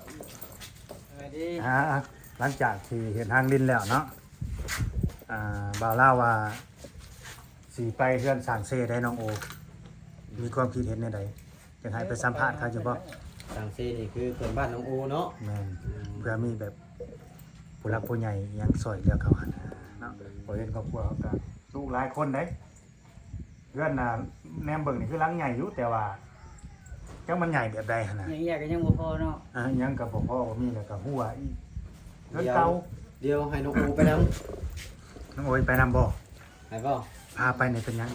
ສະບາຍດີ ອ່າ ຫຼັງຈາກທີ່ເຮັດທາງດິນແລ້ວເນາະ ອ່າ ບ່າວລາວວ່າຊິໄປເຮືອນຊ່າງເຊໄດ໋ນ້ອງໂອ ມີຄວາມຄິດເຫັນແນວໃດ? ຈັ່ງໃຫ້ໄປສຳພາດເຂົາຢູ່ບໍ່? ທາງຊີນີ້ຄືເພື່ອນບ້ານນ້ອງໂອເນາະ. ແມ່ນ ອືມ ເພື່ອມີແບບຜູ້ຫຼັກຜູ້ໃຫຍ່ອີ່ຫຍັງຊ່ອຍເຫຼືອເຂົາຫັ້ນນະເນາະ. ອືມ ເພາະເຫັນຄອບຄົວເຂົາກະລູກຫຼາຍຄົນເດ້. ເຮືອນນະ ແນມເບິ່ງນີ້ຄືຫຼັງໃຫຍ່ຢູ່ ແຕ່ວ່າຈັກມັນໃຫຍ່ແບບໃດຫັ້ນນະ. ຫຍັງເອີຍ ກະຍັງບໍ່ພໍເນາະ. ອ່າ ຫຍັງກະບໍ່ພໍ ບໍ່ມີແລ້ວກະຮົ່ວອີກ. ເຮືອນເກົ່າ. ດຽວໃຫ້ນ້ອງໂອໄປນຳ. ນ້ອງໂອໄປນຳບໍ່? ໃຫ້ບໍ່? ພາໄປນີ້ເປັນຫຍັງ?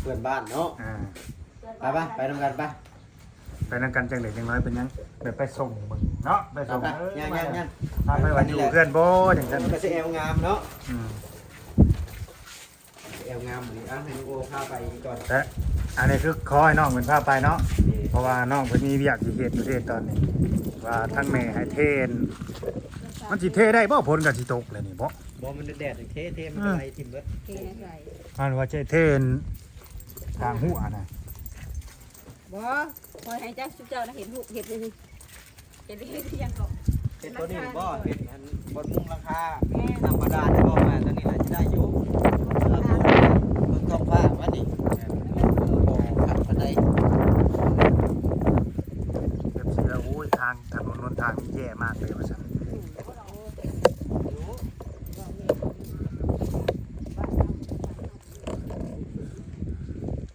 ເພື່ອນບ້ານເນາະ. ອ່າ ໄປໆ ໄປນຳກັນໄປ. ໄປນຳກັນຈັ່ງໃດຈັ່ງນ້ອຍເປັນຫຍັງ? ແບບໄປສົ່ງເບິ່ງເນາະ ໄປສົ່ງ. ໄປໆ ເອີ ຍ່າງໆ ພາໄປວ່າຢູ່ເຮືອນບໍ່ ຈັ່ງຊັ້ນ. ມັນກະຊິແອວງາມເນາະ. ອືມ ແອວງາມນີ້ ອ່ະ ໃຫ້ນ້ອງໂອພາໄປກ່ອນ. ແລະ ອັນນີ້ຄືຂໍໃຫ້ນ້ອງເພິ່ນພາໄປເນາະ. ເອີ ເພາະວ່ານ້ອງເພິ່ນມີວຽກຊິເຮັດຢູ່ເດ້ຕອນນີ້ ວ່າທາງແມ່ໃຫ້ເທນ ມັນຊິເທໄດ້ບໍ່? ຝົນກະຊິຕົກແລ້ວນີ້ບໍ່? ບໍ່ ມັນແດດໆ ເທ ເທມັນກະໄຫຼຖິ້ມເບິດ. ເທໄດ້. ອັນວ່າຈະເທ ທາງຫົວນະ. ບໍ່ ຂ້ອຍໃຫ້ຈັກຊຸມເຈົ້ານະ ເຮັດຮູບ ເຮັດອັນນີ້ ເຮັດ ເຮັດຫຍັງເກາະ ເຮັດໂຕນີ້ບໍ່? ເຮັດອັນບົນມຸງຫຼັງຄາ. ແມ່ນ. ທຳມະດາໄດ້ບໍ່? ມາໂຕນີ້ລະຈະໄດ້ຢູ່. ເບິ່ງທ້ອງຟ້າວ່ານີ້ ບໍ່ຄັກປານໃດ. ເອັຟຊີ ໂອ້ຍ ທາງ ຖະໜົນຫົນທາງນີ້ແຍ່ມາກເລີຍວ່າຊັ້ນ.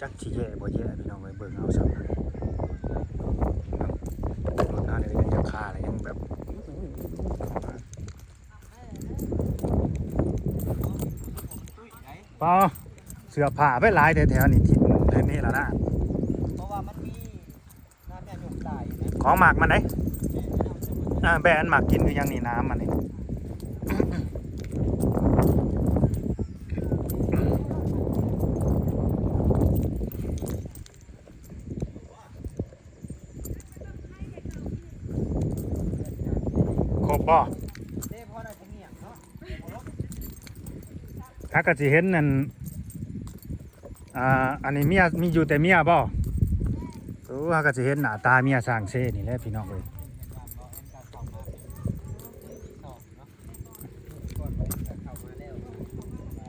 ຈັກຊິແຍ່ບໍ່ແຍ່ ພີ່ນ້ອງເອີຍ ເບິ່ງເອົາຊະ. ລົດເຮົານີ້ກະຍັງຈະຄາ ແລະ ຍັງແບບ ປາ ເສື້ອຜ້າໄປຫຼາຍແທ້ໆ ນີ້ ຖິ້ມແຖວນີ້ລະນະ. ເພາະວ່າມັນມີ ຂອງໝາກມັນເດ້. ອ່າ ແບະອັນໝາກກິນຄືຫຍັງນີ້ ນ້ຳມັນນີ້. ຄົບບໍ່? ຫາກະຊິເຫັນອັນ ອ່າ ອັນນີ້ເມຍ ມີຢູ່ແຕ່ເມຍບໍ່? ໂອ້ ເຮົາກະຊິເຫັນໜ້າຕາເມຍຊ່າງເຊນີ້ແຫຼະ ພີ່ນ້ອງເອີຍ.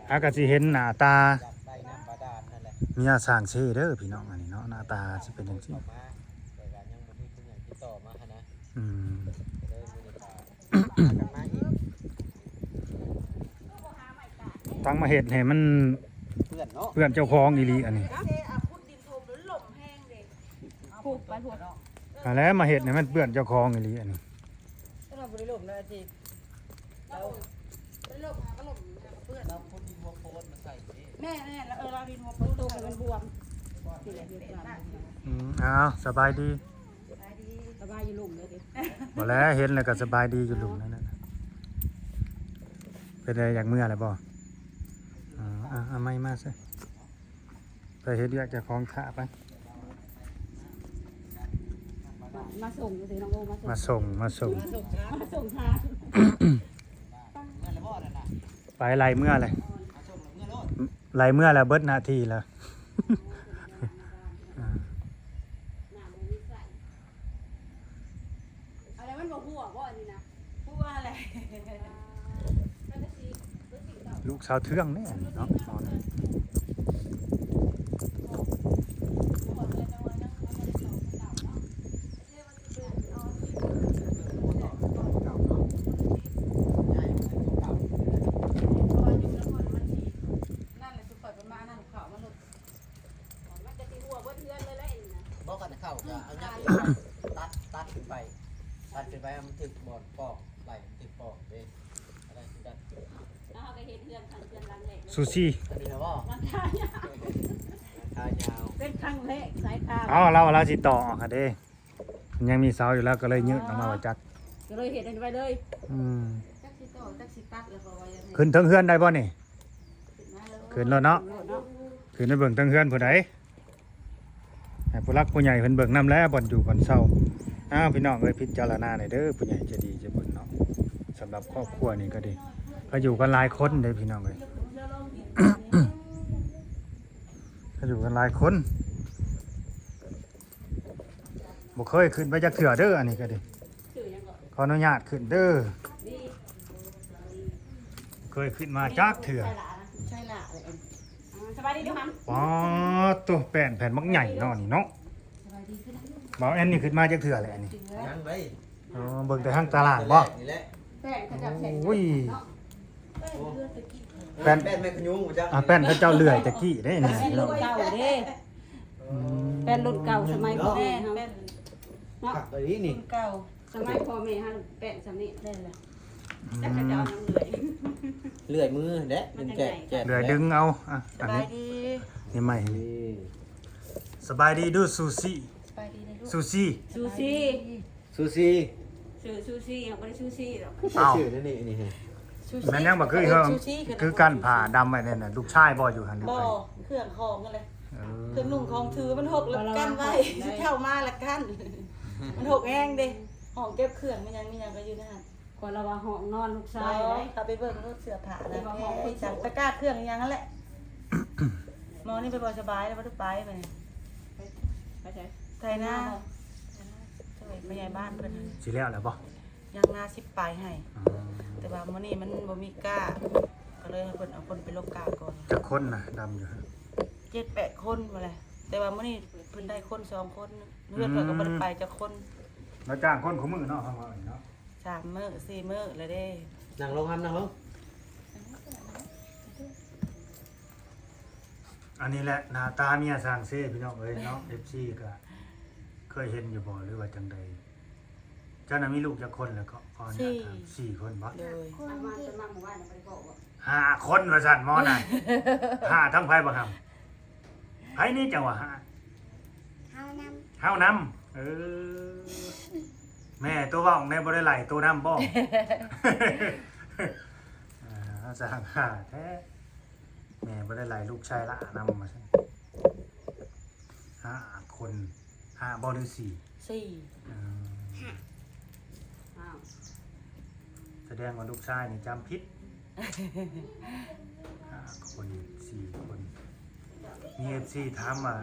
ເຮົາກະຊິເຫັນໜ້າຕາເມຍຊ່າງເຊເດີ ພີ່ນ້ອງ. ອັນນີ້ເນາະ ໜ້າຕາຊິເປັນຈັ່ງຊີ້. ອືມ ຕັ້ງມາເຮັດໃຫ້ມັນເປື້ອນເນາະ ເປື້ອນເຈົ້າຂອງອີ່ຫຼີອັນນີ້. ພຸ້ນ ໄປພຸ້ນ ຫັ້ນແຫຼະ ມາເຮັດໃຫ້ມັນເປື້ອນເຈົ້າຂອງອີ່ຫຼີອັນນີ້. ແຕ່ວ່າບໍ່ໄດ້ລົມນະ ອາທິດ ລາວບໍ່ໄດ້ລົມ ຫາກະລົມ ຫາກະເປື້ອນ. ລາວຂຸດດິນຫົວໂພນມາໃສ່ເດ້. ແມ່ນໆ ລາວ ເອີ ລາວດິນຫົວໂພນຕົກໃຫ້ມັນບວມ. ອືມ ອ້າວ ສະບາຍດີ. ສະບາຍດີ ສະບາຍຢູ່ລຸ່ມເລີຍຕິ. ບໍ່ແລະ ເຫັນແລ້ວກະສະບາຍດີຢູ່ລຸ່ມນັ້ນນະ. ເປັນໃດ ຢາກເມືອແລ້ວບໍ່? ອ່າ ເອົາໄມ້ມາຊະ ໄປເຮັດວຽກເຈົ້າຂອງຖ້າໄປ. ມາ ມາສົ່ງ ມາສົ່ງ ມາສົ່ງ ມາສົ່ງ ມາສົ່ງ ມາສົ່ງ ໄປໄລ່ເມືອແລ້ວ ໄລ່ເມືອແລ້ວ ເບິດໜ້າທີ່ແລ້ວ. ອັນນັ້ນມັນບໍ່ຮົ່ວບໍ່ ອັນນີ້ນະ? ຮົ່ວແຫຼະ. ລູກສາວເທືອງເດ້ເນາະ. ບໍ່ ຄັນເຂົ້າກະເອົາຫຍ້າຕັດ ຕັດຂຶ້ນໄປ ຕັດຂຶ້ນໄປໃຫ້ມັນຖືກບ່ອນປອກ ໃບມັນຖືກປອກເດ້. ຊູຊີ ອັນນີ້ນະບໍ່? ເປັນຄັ້ງແລກ ສາຍຕາ ເອົາ ລາວ ລາວຊິຕໍ່ອອກຫັ້ນເດ້. ມັນຍັງມີເສົາຢູ່ ລາວກະເລີຍຍື່ນອອກມາວ່າຈັກ ກະເລີຍເຮັດອັນນີ້ໄວ້ເລີຍ. ອືມ ຈັກຊິຕໍ່ ຈັກຊິຕັດ ແລ້ວກໍວ່າຢາກໃຫ້ ຂຶ້ນເທິງເຮືອນໄດ້ບໍ່ນີ້? ຂຶ້ນໂລດເນາະ ຂຶ້ນໄປເບິ່ງເທິງເຮືອນຜູ້ໃດ ໃຫ້ຜູ້ຫຼັກຜູ້ໃຫຍ່ເພິ່ນເບິ່ງນຳແຫຼະ ບ່ອນຢູ່ບ່ອນເຊົາ. ອ້າວ ພີ່ນ້ອງເອີຍ ພິຈາລະນາແດ່ເດີ ຜູ້ໃຫຍ່ໃຈດີໃຈບຸນເນາະ. ສຳລັບຄອບຄົວນີ້ກະດີ ເຂົາຢູ່ກັນຫຼາຍຄົນເດ້ ພີ່ນ້ອງເອີຍ ເຂົາຢູ່ກັນຫຼາຍຄົນ. ບໍ່ເຄີຍຂຶ້ນໄປຈັກເທື່ອເດີ ອັນນີ້ກະດີ. ຊື່ຫຍັງເກາະ? ຂໍອະນຸຍາດຂຶ້ນເດີ ເຄີຍຂຶ້ນມາຈັກເທື່ອ. ໃຊ່ລະ ເອີ ສະບາຍດີເດີຫຳ. ປາດໂທ້ ແປ້ນແຜ່ນບັກໃຫຍ່ເນາະນີ້ເນາະ. ສະບາຍດີຂຶ້ນ ບ່າວແອນນີ້ຂຶ້ນມາຈັກເທື່ອແລ້ວນີ້? ຍັງໄດ໋. ອໍ ເບິ່ງແຕ່ທາງຕະລ່າງບໍ່? ນີ້ແຫຼະ ແປ້ນເຂົາເຈົ້າແຂງ ໂອ້ຍ ເນາະ. ແປ້ນ ແປ້ນແມ່ຂະຍຸງບໍ່ຈັກ. ອ່າ ແປ້ນເຂົາເຈົ້າເລື່ອຍແຕ່ກີ້ເດ້ນີ້ເນາະ. ເກົ່າເດ້. ອືມ ແປ້ນລຸ້ນເກົ່າສະໄໝພໍ່ແມ່ເຮົາເນາະ. ຄັກອີ່ຫຼີນີ້ ລຸ້ນເກົ່າສະໄໝພໍ່ແມ່ເຮົາ ແປ້ນສ່ຳນີ້ໄດ້ລະ. ອືມ ຈັກເຂົາເຈົ້າເອົາຫຍັງເລື່ອຍ ເລື່ອຍມືແຫຼະ ດຶງແຈກ ເລື່ອຍດຶງເອົາ. ອ່ະ ສະບາຍດີ ອັນນີ້ໃໝ່ນີ້. ສະບາຍດີດູ ຊູຊີ. ສະບາຍດີນະລູກ ຊູຊີ ຊູຊີ. ຊູຊີ ຊື່ຊູຊີ ເຮົາບໍ່ໄດ້ຊູຊີດອກ. ອ້າວ ຊື່ນີ້ ນີ້ ນີ້ ຊູຊີ ແມ່ນຫຍັງບໍ່ຄື ເອີ ເຮົາ ຊູຊີ ຄືກັນຜ້າດຳໄວ້ນັ້ນນະ. ລູກຊາຍບໍ່ຢູ່ຫັ້ນ? ບໍ່ ເຄື່ອງຂອງຫັ້ນແຫຼະ. ເອີ ເຄື່ອງນຸ່ງຂອງຖືມັນຫົກລະກັນໄວ້. ເຊົ້າມາລະກັນ ມັນຫົກແຮງເດ້. ຫ້ອງເກັບເຄື່ອງ ມີຫຍັງ ມີຫຍັງກໍຢູ່ໃນຫັ້ນ. ຂ້ອຍລະວ່າຫ້ອງນອນລູກຊາຍ. ບໍ່ ໄດ້ ເຂົ້າໄປເບິ່ງໂລດ ເສື້ອຜ້ານະ. ຕະກ້າເຄື່ອງອີ່ຫຍັງຫັ້ນແຫຼະ. ໝໍນີ້ໄປບໍ່ສະບາຍ ລະບໍ່ໄດ້ໄປ. ໄປ ໄປໃສ? ໄຖນາ ຊ່ວຍແມ່ໃຫຍ່ບ້ານເພິ່ນ. ຊິແລ້ວແລ້ວບໍ່? ຍັງນາສິບປາຍໄຮ່. ອໍ ແຕ່ວ່າມື້ນີ້ມັນບໍ່ມີກ້າ ກໍເລີຍໃຫ້ເພິ່ນເອົາຄົນໄປລົກກ້າກ່ອນ. ຈັກຄົນນະ ດຳຢູ່ຫັ້ນ? ເຈັດແປດຄົນພຸ້ນແຫຼະ. ແຕ່ວ່າມື້ນີ້ເພິ່ນໄດ້ຄົນສອງຄົນ ເຮືອນເພິ່ນກໍບໍ່ໄດ້ໄປຈັກຄົນ. ອືມ ມາຈ້າງຄົນຄູ່ມື້ເນາະ ເຮົາວ່າເນາະ. ສາມມື້ສີ່ມື້ແລ້ວເດ້. ນັ່ງລົງ ຫຳນັ່ງລົງ. ອັນນີ້ແຫຼະໜ້າຕາເມຍຊ່າງເຊ ພີ່ນ້ອງເອີຍເນາະ. ເອັຟຊີກໍເຄີຍເຫັນຢູ່ບໍ່ ຫຼືວ່າຈັ່ງໃດ? ເຈົ້ານະມີລູກຈັກຄົນແລ້ວ? ຂໍອະນຸຍາດຖາມ. ສີ່ ສີ່ຄົນບໍ່? ໂດຍ ອາມາ ຕອນມາມື້ວານນະບໍ່ໄດ້ບອກບໍ່? ຫ້າຄົນວ່າຊັ້ນໝໍນະ. ຫ້າ ທັງໃຜບັກຫຳ? ໃຜນີ້ຈັ່ງວ່າຫ້າ? ເຮົານຳ ເຮົານຳ. ເອີ ແມ່ຕົວເວົ້າແນ່ ບໍ່ໄດ້ໄລ່ໂຕນຳບໍ່? ເອີ ຊ່າງຫ້າແທ້. ແມ່ບໍ່ໄດ້ໄລ່ລູກຊາຍຫຼ້ານຳວ່າຊັ້ນ. ຫ້າຄົນ ຫ້າບໍ່ ຫຼືສີ່? ສີ່. ເອີ ຫ້າ ສະແດງວ່າລູກຊາຍນີ້ຈຳຜິດ. ຫ້າຄົນ ສີ່ຄົນ. ມີເອັຟຊີຖາມວ່າ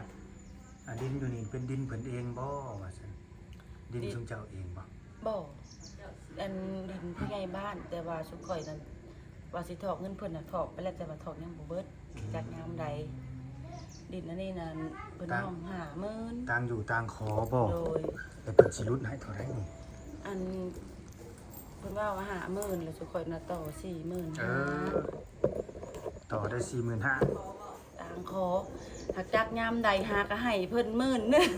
ອາ ດິນຢູ່ນີ້ເປັນດິນເພິ່ນເອງບໍ່ວ່າຊັ້ນ? ດິນ ດິນຊຸມເຈົ້າເອງບໍ່? ບໍ່ ອັນດິນຜູ້ໃຫຍ່ບ້ານ ແຕ່ວ່າຊຸມຂ້ອຍນັ້ນວ່າຊິຖອກເງິນເພິ່ນນະ ຖອກໄປແລ້ວ ແຕ່ວ່າຖອກຍັງບໍ່ເບິດ. ອືມ ຈັກຍາມໃດ. ດິນອັນນີ້ນັ້ນເພິ່ນຫ້ອງຫ້າໝື່ນ ຕ່າງຢູ່ຕ່າງຂໍບໍ່? ໂດຍ ແລ້ວເພິ່ນຊິຫຼຸດໃຫ້ເທົ່າໃດນີ້? ອັນເພິ່ນເວົ້າວ່າຫ້າໝື່ນ ແລ້ວຊຸມຂ້ອຍນະຕໍ່ສີ່ໝື່ນຫ້າ. ເອີ ຕໍ່ໄດ້ສີ່ໝື່ນຫ້າ. ຕ່າງຂໍ ຫາກຈັກຍາມໃດຫາກໍໃຫ້ເພິ່ນໝື່ນໜຶ່ງ.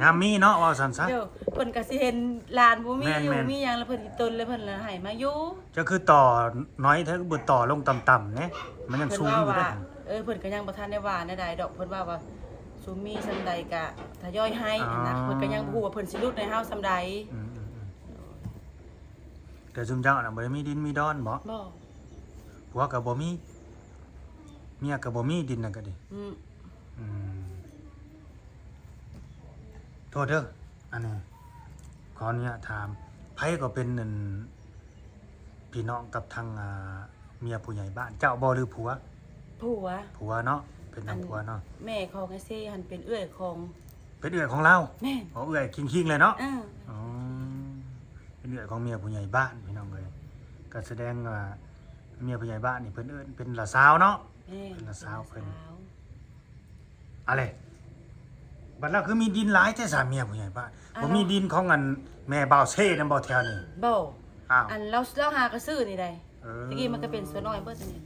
ຍາມມີເນາະ ເວົ້າຊັ້ນຊະ. ໂດຍ ເພິ່ນກໍຊິເຫັນຫຼານບໍ່ມີຢູ່ ແມ່ນໆ ມີຫຍັງ ແລ້ວເພິ່ນຊິຕົນ ແລ້ວເພິ່ນລະໃຫ້ມາຢູ່. ເຈົ້າຄືຕໍ່ໜ້ອຍແທ້ ຄືບໍ່ຕໍ່ລົງຕ່ຳໆແດ່ ມັນຍັງສູງຢູ່ເດ້. ເອີ ເພິ່ນກໍຍັງບໍ່ທັນໄດ້ວ່າແນວໃດດອກ. ເພິ່ນວ່າວ່າຊຸມມີສ່ຳໃດກະທະຍອຍໃຫ້ຫັ້ນນະ. ເພິ່ນກໍຍັງບໍ່ຮູ້ວ່າເພິ່ນຊິຫຼຸດໃຫ້ເຮົາສ່ຳໃດ. ອືມໆໆ. ແຕ່ຊຸມເຈົ້ານະບໍ່ໄດ້ມີດິນມີດອນບໍ? ບໍ່. ຜົວກໍບໍ່ມີ ເມຍກໍບໍ່ມີ ດິນນັ້ນກໍດີ. ອືມ ອືມ ໂທດເດີ ອັນນີ້ຂໍອະນຸຍາດຖາມ ໃຜກໍເປັນ ອັນ ພີ່ນ້ອງກັບທາງ ອ່າ ເມຍຜູ້ໃຫຍ່ບ້ານ ເຈົ້າບໍ່ ຫຼືຜົວ? ຜົວ ຜົວເນາະ. ເປັນນຳຜົວເນາະ. ແມ່ຂອງອ້າຍເຊຫັ້ນເປັນເອື້ອຍຂອງ ເປັນເອື້ອຍຂອງລາວ? ແມ່ນ. ອໍ ເອື້ອຍຄິງໆເລີຍເນາະ. ເອີ ອໍ ເປັນເອື້ອຍຂອງເມຍຜູ້ໃຫຍ່ບ້ານ ພີ່ນ້ອງເອີຍ. ກໍສະແດງວ່າເມຍຜູ້ໃຫຍ່ບ້ານນີ້ເພິ່ນເອີ້ນເປັນຫຼານສາວເນາະ. ແມ່ນ ເປັນຫຼານສາວເພິ່ນ. ອາເລ ບັດລາວຄືມີດິນຫຼາຍແທ້ສາ ເມຍຜູ້ໃຫຍ່ບ້ານ? ບໍ່ມີດິນຂອງອັນແມ່ບ່າວເຊນຳບໍ່ແຖວນີ້? ບໍ່. ອ້າວ ອັນລາວ ລາວຫາກໍຊື້ນີ້ໃດ. ເອີ ຕະກີ້ມັນກໍເປັນສວນນ້ອຍເບິດນີ້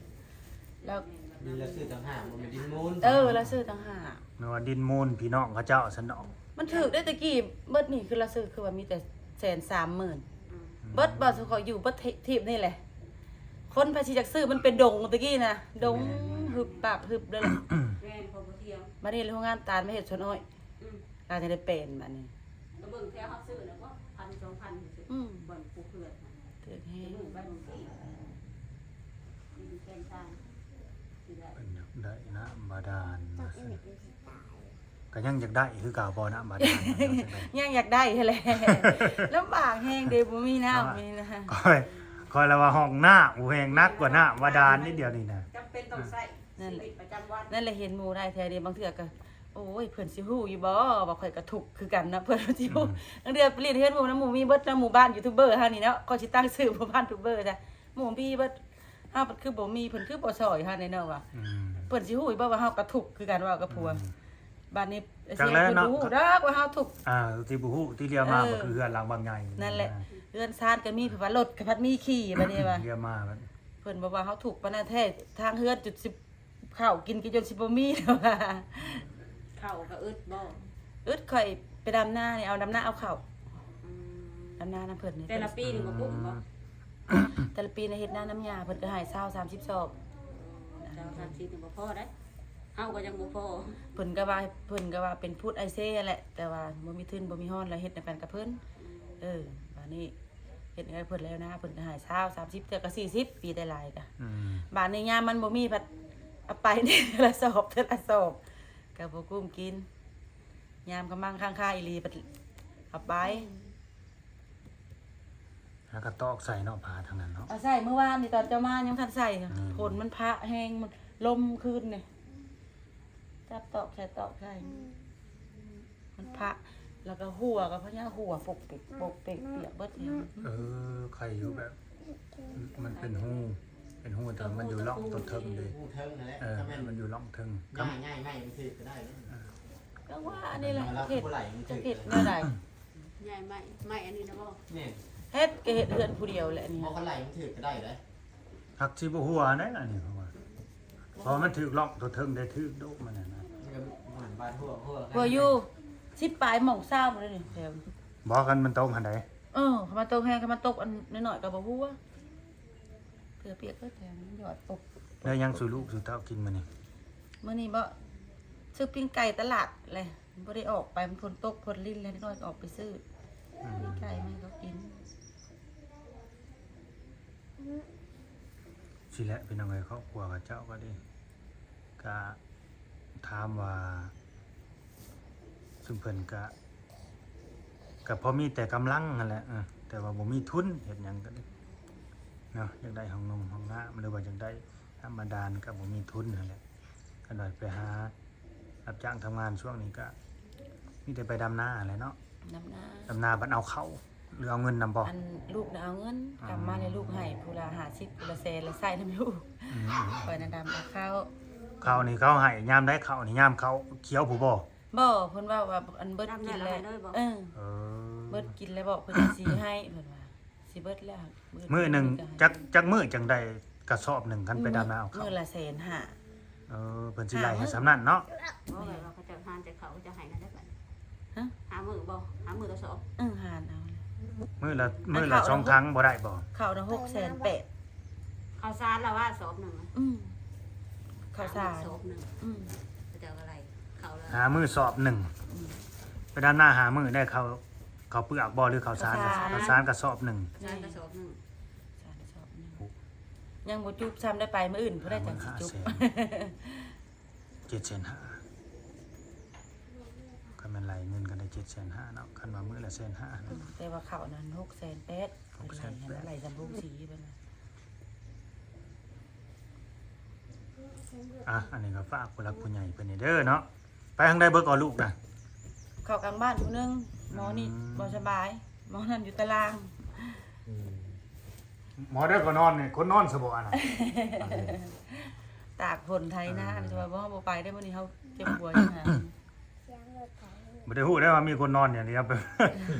ລາວ ນີ້ລາວຊື້ຕ່າງຫາກ ບໍ່ແມ່ນດິນມູນ. ເອີ ລາວຊື້ຕ່າງຫາກ. ແມ່ນວ່າດິນມູນພີ່ນ້ອງເຂົາເຈົ້າຊັ້ນດອກ. ມັນຖືກເດ້ ຕະກີ້ເບິດນີ້ຄືລາວຊື້ ຄືວ່າມີແຕ່ແສນສາມໝື່ນ. ອືມ ເບິດ ບໍ່ ສຸຂ້ອຍຢູ່ເບິດທີບນີ້ແຫຼະ. ຄົນພາສີຈັກຊື້ ມັນເປັນດົງຕະກີ້ນະ ດົງ ແມ່ນໆ ຫຶບປາບຫຶບເລີຍແຫຼະ. ແມ່ນ ເຂົາບໍ່ທ່ຽງ. ບັດນີ້ໂຮງງານຕານມາເຮັດສວນອ້ອຍ. ອືມ ລາວຈະໄດ້ແປນບັດນີ້. ກໍເບິ່ງແຖວເຮົາຊື້ນະ ບໍ່ ພັນສອງພັນ ອືມ ບ່ອນປູກເຂື່ອນ. ຖືກແຮງ. ເພິ່ນຢາກໄດ້ນ້ຳບາດານ ກໍຍັງຢາກໄດ້ຄືເກົ່າບໍ່ ນ້ຳບາດານ? ຍັງຢາກໄດ້ຫັ້ນແຫຼະ ລຳບາກແຮງເດ້ ບໍ່ມີນ້ຳນີ້ນະ. ຂ້ອຍ ຂ້ອຍລະວ່າຫ້ອງນ້ຳແຮງໜັກກວ່ານ້ຳບາດານນີ້ ດຽວນີ້ນະ ຈຳເປັນຕ້ອງໃຊ້ຊີວິດປະຈຳວັນ. ນັ້ນແຫຼະ ເຫັນໝູ່ໄດ້ແທ້ເດ້ ບາງເທື່ອກໍ ໂອ້ຍ ເພິ່ນຊິຮູ້ຢູ່ບໍ່ວ່າຂ້ອຍກໍທຸກຄືກັນນະ ເພິ່ນຊິຮູ້. ອືມ ລາງເທື່ອໄປຫຼິ້ນເຮືອນໝູ່ນຳໝູ່ມີເບິດນະ ໝູ່ບ້ານຢູທູບເບີເຮົານີ້ເນາະ ຂ້ອຍຊິຕັ້ງຊື່ໝູ່ບ້ານທູບເບີຊະ ໝູ່ມີເບິດ ເຮົາພັດຄືບໍ່ມີ ເພິ່ນຄືບໍ່ຊ່ອຍເຮົາແດ່ເນາະວ່າ. ອືມ ເພິ່ນຊິຮູ້ຢູ່ບໍ່ວ່າເຮົາກໍທຸກຄືກັນ ເວົ້າກັບຜົວ. ອືມ ບາດນີ້ ຈັກແລ້ວເນາະ ຊິເພິ່ນຮູ້ດອກວ່າເຮົາທຸກ. ອ່າ ຊິບໍ່ຮູ້ຕິ ລຽວມາ ເອີ ມັນກໍຄືເຮືອນຫຼັງບັກໃຫຍ່ ນັ້ນແຫຼະ ເຮືອນຊານກໍມີ ເພິ່ນວ່າລົດກໍພັດມີຂີ່ ບາດນີ້ວ່າ ລຽວມາ ເພິ່ນບອກວ່າເຮົາທຸກປານນັ້ນແທ້ ທາງເຮືອນຈົນຊິ ເຂົ້າກິນກໍຈົນຊິບໍ່ມີແລ້ວວ່າ. ເຂົ້າກໍອຶດບໍ່? ອຶດ ຂ້ອຍໄປດຳນານີ້ ເອົາດຳນາເອົາເຂົ້າ. ອືມ ດຳນານຳເພິ່ນນີ້ ແຕ່ລະປີນີ້ບໍ່ກຸ້ມບໍ່? ແຕ່ລະປີນະເຮັດນານຳຫຍ້າ ເພິ່ນກໍໃຫ້ຊາວ ສາມສິບຊອບ. ຊາວ ສາມສິບນີ້ບໍ່ພໍໄດ໋ ເຮົາກໍຍັງບໍ່ພໍ. ເພິ່ນກໍວ່າ ເພິ່ນກໍວ່າເປັນພຸດໄອເຊຫັ້ນແຫຼະ ແຕ່ວ່າບໍ່ມີທຶນບໍ່ມີຮອນ ແລ້ວເຮັດນຳກັນກັບເພິ່ນ. ອືມ ເອີ ບາດນີ້ ເຮັດໃຫ້ເພິ່ນແລ້ວນາ ເພິ່ນກໍໃຫ້ຊາວ ສາມສິບ ເທື່ອກໍສີ່ສິບ ປີໄດ້ຫຼາຍກະ. ອືມ ບາດນີ້ຍາມມັນບໍ່ມີພັດເອົາໄປເທື່ອລະສອບ ເທື່ອລະສອບ ກໍບໍ່ກຸ້ມກິນ. ຍາມກຳລັງຄ້າງຄາອີ່ຫຼີ ບັດເອົາໄປ ແລ້ວກໍຕອກໃສ່ເນາະ ຜ້າທາງນັ້ນເນາະ ເອົາໃສ່ມື້ວານນີ້ຕອນເຈົ້າມາຍັງທັນໃສ່. ອືມ ຝົນມັນພະແຮງ ມັນລົມຄືນນີ້ ຈັບຕອກໃສ່ ຕອກໃສ່. ມັນພະ ແລ້ວກໍຫົວກໍພະຍາຫົວປົກເປັກປົກເປັກ ປຽກເບິດ. ເອີ ໄຄຢູ່ແບບ ມັນເປັນຮູ ເປັນຮູ ແຕ່ມັນຢູ່ລ່ອງຕົວເທິງເດ້. ຮູເທິງນັ້ນແຫຼະ ເອີ ຖ້າແມ່ນມັນຢູ່ລ່ອງເທິງ ງ່າຍໆ ໄມ້ມັນຖືກກໍໄດ້ເດ້. ເອີ ກໍວ່າອັນນີ້ແຫຼະ ເຮັດ ຈະເຮັດແນວໃດ? ຍ້າຍໄມ້ ໄມ້ອັນນີ້ນະບໍ່? ແມ່ນ ເຮັດກໍເຮັດເຮືອນຜູ້ດຽວແຫຼະນີ້ ບໍ່ ຄັນໄລ່ມັນຖືກກໍໄດ້ເດ້. ຫາກຊິບໍ່ຫົວແດ່ອັນນີ້ ເພາະວ່າ ເພາະມັນຖືກລ່ອງຕົວເທິງໄດ້ ຖືກໂດະມັນນັ້ນນະ. ມັນກໍໝານບາດຫົວ ຫົວກັນ ຫົວຢູ່ສິບປາຍໝ່ອງຊາວພຸ້ນເດ້ນີ້ ແຖວ ບໍ່ ຄັນມັນຕົກຫັ້ນໃດ. ເອີ ຄັນມັນຕົກແຮງ ຄັນມັນຕົກອັນນ້ອຍໆກໍບໍ່ຫົວ ເທື່ອປຽກກໍແຖວມັນຢອດຕົກ. ແລ້ວຫຍັງສູ່ລູກສູ່ເຕົ້າກິນມື້ນີ້? ມື້ນີ້ບໍ່ ຊື້ປີ້ງໄກ່ຕະຫຼາດແຫຼະ ບໍ່ໄດ້ອອກໄປ ມັນຝົນຕົກຝົນລິນແລ້ວ ເດັກນ້ອຍກໍອອກໄປຊື້ ອືມ ປີ້ງໄກ່ມາໃຫ້ເຂົາກິນ. ຊີ້ແຫຼະ ພີ່ນ້ອງເອີຍ ຄອບຄົວເຂົາເຈົ້າກໍດີ ກະຖາມວ່າ ຊຸມເພິ່ນກະ ກະພໍມີແຕ່ກຳລັງຫັ້ນແຫຼະ ເອີ ແຕ່ວ່າບໍ່ມີທຶນເຮັດຫຍັງກໍດີເນາະ ຢາກໄດ້ຫ້ອງນຸ່ງຫ້ອງນ້ຳ ຫຼືວ່າຢາກໄດ້ທຳມະດາ ກະບໍ່ມີທຶນຫັ້ນແຫຼະ. ຄັນວ່າໄປຫາ ຮັບຈ້າງທຳງານຊ່ວງນີ້ກະມີແຕ່ໄປດຳນາຫັ້ນແຫຼະເນາະ. ດຳນາ ດຳນາບັດເອົາເຂົ້າ ຫຼືເອົາເງິນນຳບໍ່? ອັນລູກນະເອົາເງິນ ອໍ ກຳມາແລ້ວລູກໃຫ້ຜູ້ລະຫ້າສິບ ຜູ້ລະແສນ ລະໃຊ້ນຳລູກ. ອືມ ຂ້ອຍນະດຳເອົາເຂົ້າ. ເຂົ້ານີ້ເຂົາໃຫ້ຍາມໃດ? ເຂົ້ານີ້ຍາມເຂົ້າຂຽວພຸ້ນບໍ່? ບໍ່ ເພິ່ນເວົ້າວ່າ ອັນເບິດກິນແລ້ວ ດຳແລ້ວໃຫ້ເລີຍບໍ່? ເອີ ເອີ ເບິດກິນແລ້ວບອກເພິ່ນຊິໃຫ້ ເພິ່ນວ່າ. ຊິເບິດແລ້ວ ມື້ໜຶ່ງຈັກ ຈັກມື້ຈັ່ງໄດ້ກະສອບໜຶ່ງ ຄັນໄປດຳນາເອົາເຂົ້າ? ມື້ລະແສນຫ້າ. ເອີ ເພິ່ນຊິໄລ່ໃຫ້ສ່ຳນັ້ນເນາະ. ບໍ່ ແບບວ່າເຂົາເຈົ້າຫານຈາກເຂົາ ເຂົາເຈົ້າໃຫ້ນັ້ນໄດ້ບັດ. ຮະ? ຫ້າມື້ບໍ່? ຫ້າມື້ຕໍ່ສອບ? ເອີ ຫານເອົາ. ມື້ລະ ມື້ລະສອງຄັ້ງບໍ່ໄດ້ບໍ່? ເຂົ້ານະຫົກແສນແປດ. ເຂົ້າສານລະວ່າສອບໜຶ່ງນະ? ອືມ ເຂົ້າສານສອບໜຶ່ງ. ອືມ ເຂົາເຈົ້າກໍໄລ່ເຂົ້າລະ ຫ້າມື້ສອບໜຶ່ງ. ອືມ ໄປດຳນາຫ້າມື້ໄດ້ເຂົ້າ ເຂົ້າເປືອກບໍ່ ຫຼືເຂົ້າສານ? ເຂົ້າສານ. ເຂົ້າສານກະສອບໜຶ່ງ. ສານກະສອບໜຶ່ງ. ສານກະສອບໜຶ່ງ. ໂອ້ ຍັງບໍ່ຈຸບຊ້ຳ ໄດ້ໄປມື້ອື່ນພຸ້ນໄດ້ຈັ່ງຊິຈຸບ. ເຈັດແສນຫ້າ ຄັນແມ່ນໄລ່ເງິນກໍໄດ້ເຈັດແສນຫ້າເນາະ ຄັນວ່າມື້ລະແສນຫ້າ. ອືມ ແຕ່ວ່າເຂົ້ານັ້ນຫົກແສນແປດ. ຫົກແສນແປດ. ໄລ່ ໄລ່ສຳໂພງສີເພິ່ນ. ອ່ະ ອັນນີ້ກໍຝາກຜູ້ຫຼັກຜູ້ໃຫຍ່ເພິ່ນນີ້ເດີເນາະ. ໄປທາງໃດເບິດກໍລູກນະ? ເຂົ້າກາງບ້ານຜູ້ໜຶ່ງ ໝໍນີ້ ອືມ ບໍ່ສະບາຍ ໝໍນັ້ນຢູ່ຕາລາງ. ອືມ ໝໍໄດ້ກໍນອນນີ້ ຄົນນອນຊະບໍ່ອັນນັ້ນ? ຕາກຝົນໄຖນາ ເອີ ແຕ່ວ່າບໍ່ ບໍ່ໄປໄດ້ ມື້ນີ້ເຮົາເຈັບຫົວຢູ່ຫັ້ນ. ບໍ່ໄດ້ຮູ້ໄດ້ວ່າມີຄົນນອນຢ່າງດຽວ.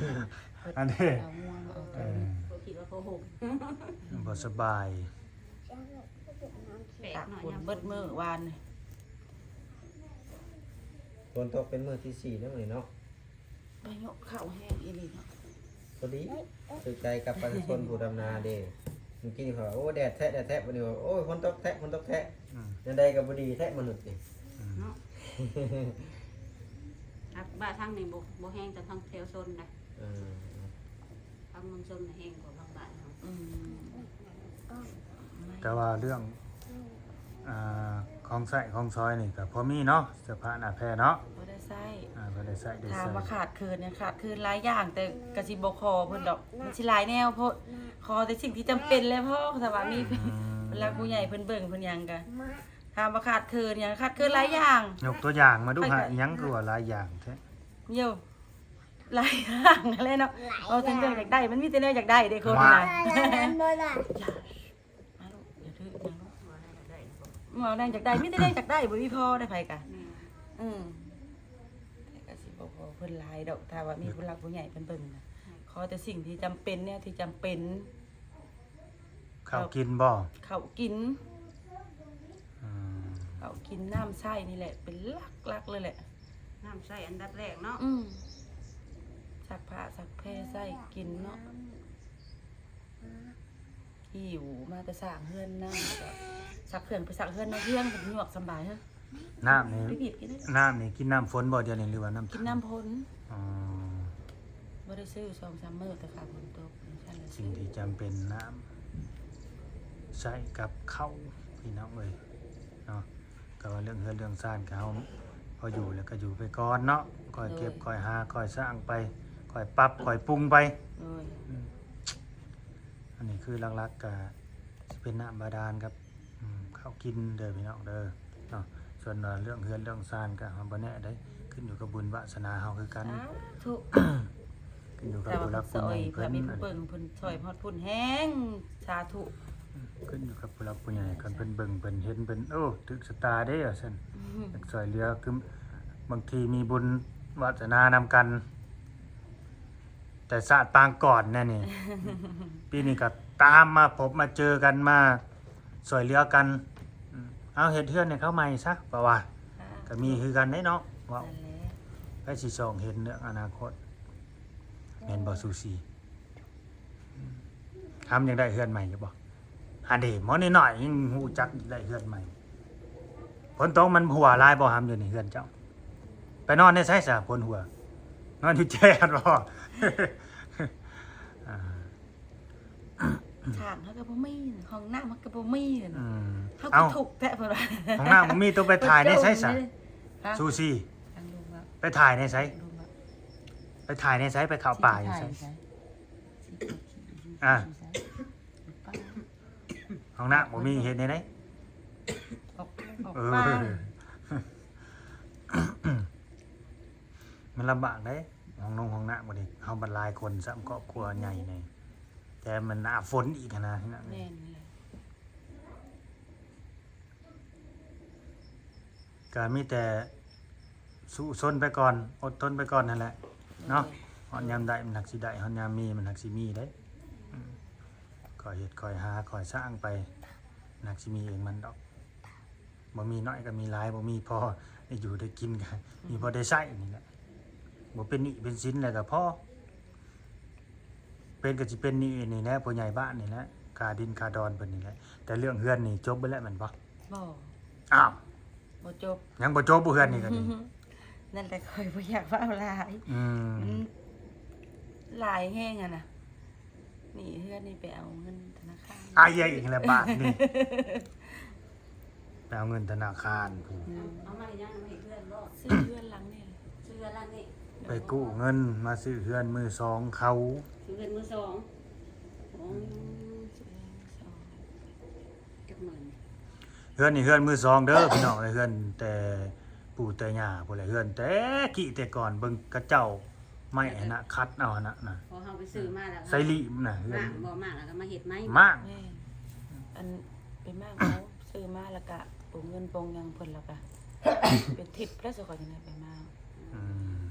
ອັນນີ້ ເອົາງ່ວງເອົາ ເອີ ບໍ່ຄິດວ່າຜ້າຫົ່ມ ບໍ່ສະບາຍ. ຕາກຝົນເບິດມື້ວານນີ້. ຝົນຕົກເປັນມື້ທີສີ່ແລ້ວມື້ນີ້ເນາະ. ພາຍຸເຂົ້າແຮງອີ່ຫຼີເນາະ. ພໍດີຖືກໃຈກັບປະຊາຊົນຜູ້ດຳນາເດ້. ມື້ກີ້ນີ້ເຂົາວ່າ ໂອ້ ແດດແທ້ ແດດແທ້. ບັດນີ້ວ່າ ໂອ້ຍ ຝົນຕົກແທ້ ຝົນຕົກແທ້. ອືມ ແນວໃດກໍບໍ່ດີແທ້ມະນຸດນີ້. ອືມ ເນາະ. ອາ ບ້ານທາງນີ້ບໍ່ ບໍ່ແຮງ ແຕ່ທາງແຖວຊົນນະ. ເອີ ທາງເມືອງຊົນນະແຮງກວ່າທາງບ້ານເຮົາ. ອືມ ແຕ່ວ່າເລື່ອງ ອ່າ ຂອງໃຊ້ຂອງສອຍນີ້ກໍພໍມີເນາະ ເສື້ອຜ້າໜ້າແພເນາະ ພໍໄດ້ໃຊ້. ອ່າ ພໍໄດ້ໃຊ້ໄດ້ສອຍ. ຖາມວ່າຂາດເຂີນຫຍັງ? ຂາດເຂີນຫຼາຍຢ່າງ ແຕ່ກໍຊິບໍ່ຂໍເພິ່ນດອກ ມັນຊິຫຼາຍແນວໂພດ. ຂໍແຕ່ສິ່ງທີ່ຈຳເປັນແຫຼະພໍ. ຖ້າວ່າມີ ອືມ ຜູ້ຫຼັກຜູ້ໃຫຍ່ເພິ່ນເບິ່ງເພິ່ນຫຍັງກໍ ຖາມວ່າຂາດເຂີນຫຍັງ? ຂາດເຂີນຫຼາຍຢ່າງ. ຍົກຕົວຢ່າງມາດູ ຫາ ຫຍັງຄືວ່າຫຼາຍຢ່າງແທ້? ໂຢ ຫຼາຍຢ່າງຫັ້ນແຫຼະເນາະ. ເວົ້າເຖິງເລື່ອງຢາກໄດ້ ມັນມີແຕ່ແນວຢາກໄດ້ເດ້ຄົນນະ. ມາລູກ ຢ່າຖືຫຍັງລູກ. ເວົ້າແນວຢາກໄດ້ ມີແຕ່ແນວຢາກໄດ້ ບໍ່ມີພໍໄດ້ໃຜກະ. ອືມ ແຕ່ກະຊິບໍ່ຂໍເພິ່ນຫຼາຍດອກ ຖ້າວ່າມີຜູ້ຫຼັກຜູ້ໃຫຍ່ເພິ່ນເບິ່ງນະ. ຂໍແຕ່ສິ່ງທີ່ຈຳເປັນ ແນວທີ່ຈຳເປັນ. ເຂົ້າກິນບໍ່? ເຂົ້າກິນ. ອືມ ເຂົ້າກິນ ນ້ຳໃຊ້ນີ້ແຫຼະ ເປັນຫຼັກໆເລີຍແຫຼະ. ນ້ຳໃຊ້ອັນດັບແລກເນາະ. ອືມ ຊັກຜ້າຊັກແພໃຊ້ກິນເນາະ. ຫິ້ວມາແຕ່ສ້າງເຮືອນນຳ ແລ້ວກໍຊັກເຄື່ອງ ໄປຊັກເຮືອນນາເຮືອນ ຍວກສຳບາຍເຮີ. ນ້ຳນີ້ ໄປບີບກິນໄດ້. ນ້ຳນີ້ກິນນ້ຳຝົນບໍ່ດຽວນີ້ ຫຼືວ່ານ້ຳ ກິນນ້ຳຝົນ. ອໍ ບໍ່ໄດ້ຊື້ສອງສາມມື້ ແຕ່ຂາຝົນຕົກ. ສິ່ງທີ່ຈຳເປັນ ນ້ຳໃຊ້ກັບເຂົ້າ ພີ່ນ້ອງເອີຍເນາະ. ກໍວ່າເລື່ອງເຮືອນເລື່ອງຊານກໍເຮົາພໍຢູ່ແລ້ວກໍຢູ່ໄປກ່ອນເນາະ ຄ່ອຍເກັບ ໂດຍ ຄ່ອຍຫາ ຄ່ອຍສ້າງໄປ ຄ່ອຍປັບ ຄ່ອຍປຸງໄປ. ໂດຍ ອືມ ອັນນີ້ຄືຫຼັກໆກໍຊິເປັນນ້ຳບາດານກັບ ອືມ ເຂົ້າກິນເດີພີ່ນ້ອງເດີເນາະ. ສ່ວນວ່າເລື່ອງເຮືອນເລື່ອງຊານກໍເຮົາບໍ່ແນ່ເດ້ ຂຶ້ນຢູ່ກັບບຸນວາສະໜາເຮົາຄືກັນ. ສາທຸ. ຂຶ້ນຢູ່ກັບຜູ້ຫຼັກຜູ້ໃຫຍ່ເພິ່ນ ມີຜູ້ເບິ່ງເພິ່ນຊ່ອຍຮອດພຸ້ນແຮງ. ສາທຸ. ຂຶ້ນຢູ່ກັບຜູ້ຫຼັກຜູ້ໃຫຍ່ ຄັນເພິ່ນເບິ່ງເພິ່ນເຫັນເພິ່ນ ໂອ້ ຖືກຊະຕາເດ້ວ່າຊັ້ນ. ອືມ ຢາກຊ່ອຍເຫຼືອ ຄືບາງທີມີບຸນວາສະໜານຳກັນ ແຕ່ຊາດປາງກ່ອນແນ່ນີ້ ປີນີ້ກໍຕາມມາພົບມາເຈີກັນ ມາຊ່ອຍເຫຼືອກັນ. ອືມ ເອົາເຮັດເຮືອນໃຫ້ເຂົາໃໝ່ຊະ ເພາະວ່າ ອ່າ ກໍມີຄືກັນເດ້ເນາະ. ເວົ້າ ນັ້ນແຫຼະ ໃຜຊິສ່ອງເຫັນເລື່ອງອະນາຄົດ ແມ່ນບໍ່ ຊູຊີ? ອືມ ຫຳຢາກໄດ້ເຮືອນໃໝ່ຢູ່ບໍ່? ອັນເດ ໝໍນ້ອຍໆຍັງຮູ້ຈັກຢາກໄດ້ເຮືອນໃໝ່. ຝົນຕົກມັນຮົ່ວຫຼາຍບໍ່ຫຳ ຢູ່ໃນເຮືອນເຈົ້າ? ໄປນອນໃນໃສຊະຝົນຮົ່ວ? ນອນຢູ່ແຈດບໍ່? ອ່າ ຂ້າງເຮົາກໍບໍ່ມີ ຫ້ອງນ້ຳເຮົາກໍບໍ່ມີ. ອືມ ເຮົາກໍທຸກແທ້ເພິ່ນວ່າ ຫ້ອງນ້ຳບໍ່ມີ ຕ້ອງໄປຖ່າຍໃນໃສຊະ? ຊູຊີ ໄປຖ່າຍໃນໃສ? ໄປຖ່າຍໃນໃສ? ໄປເຂົ້າປ່າຢູ່ໃສ? ອ່າ ຫ້ອງນ້ຳບໍ່ມີ ເຮັດແນວໃດ? ອອກ ອອກ ເອີ ປ່າ ມັນລຳບາກເດ້ ຫ້ອງນົງຫ້ອງນ້ຳບັດນີ້ ເຮົາບັດຫຼາຍຄົນຊ້ຳ ຄອບຄົວໃຫຍ່ນີ້ ແຖມມັນໜ້າຝົນອີກຫັ້ນນະ. ແມ່ນແຫຼະ. ກໍມີແຕ່ສູ້ຊົນໄປກ່ອນ ອົດທົນໄປກ່ອນຫັ້ນແຫຼະເນາະ. ໂດຍ ຮອດຍາມໄດ້ມັນຫາກຊິໄດ້ ຮອດຍາມມີມັນຫາກຊິມີເດ້. ອືມ ຄ່ອຍເຮັດຄ່ອຍຫາຄ່ອຍສ້າງໄປ ມັນຫາກຊິມີເອງມັນດອກ. ບໍ່ມີໜ້ອຍກໍມີຫຼາຍ ບໍ່ມີພໍໄດ້ຢູ່ໄດ້ກິນກໍມີພໍໄດ້ໃຊ້ນີ້ແຫຼະ. ບໍ່ເປັນໜີ້ເປັນສິນແລ້ວກໍພໍ ເປັນກໍຊິເປັນໜີ້ນີ້ແຫຼະ ຜູ້ໃຫຍ່ບ້ານນີ້ແຫຼະ ຄ່າດິນຄ່າດອນເພິ່ນນີ້ແຫຼະ. ແຕ່ເລື່ອງເຮືອນນີ້ຈົບເບິດແລ້ວແມ່ນບໍ່? ບໍ່. ອ້າວ ບໍ່ຈົບ ຍັງບໍ່ຈົບບໍ່ເຮືອນນີ້ກໍດີ. ນັ້ນແຫຼະ ຂ້ອຍບໍ່ຢາກເວົ້າຫຼາຍ. ອືມ ມັນຫຼາຍແຮງຫັ້ນນະ. ໜີ້ເຮືອນນີ້ໄປເອົາເງິນທະນາຄານ ອາຍ ອີກແລ້ວບາດນີ້ ໄປເອົາເງິນທະນາຄານພຸ້ນ. ອືມ ເອົາມາເຮັດຫຍັງ? ມາເຮັດເຮືອນບໍ່? ຊື້ເຮືອນຫຼັງນີ້ ຊື້ເຮືອນຫຼັງນີ້. ໄປກູ້ເງິນມາຊື້ເຮືອນມືສອງເຂົາ. ຊື້ເຮືອນມືສອງ. ອືມ ຊື້ເຮືອນມືສອງ. ຈັກໝື່ນ? ເຮືອນນີ້ເຮືອນມືສອງເດີພີ່ນ້ອງເອີຍ ເຮືອນແຕ່ປູ່ແຕ່ຍ່າພຸ້ນແຫຼະ ເຮືອນແຕ່ກີ້ແຕ່ກ່ອນ ເບິ່ງເຂົາເຈົ້າ ໄມ້ຫັ້ນນະ ຂັດເອົາຫັ້ນນະ ພໍເຮົາໄປຊື້ມາແລ້ວ ໃສ່ຫຼີ້ມນະ ເຮືອນ ມ້າງບໍ່ ມ້າງແລ້ວກໍມາເຮັດໃໝ່. ມ້າງ ແມ່ນ ອັນໄປມ້າງເອົາ ຊື້ມາແລ້ວກະປົງເງິນປົງຫຍັງເພິ່ນ ແລ້ວກະເປັນທິບແລ້ວ ສະກ່ອນຈັ່ງໄດ້ໄປມ້າງ. ອືມ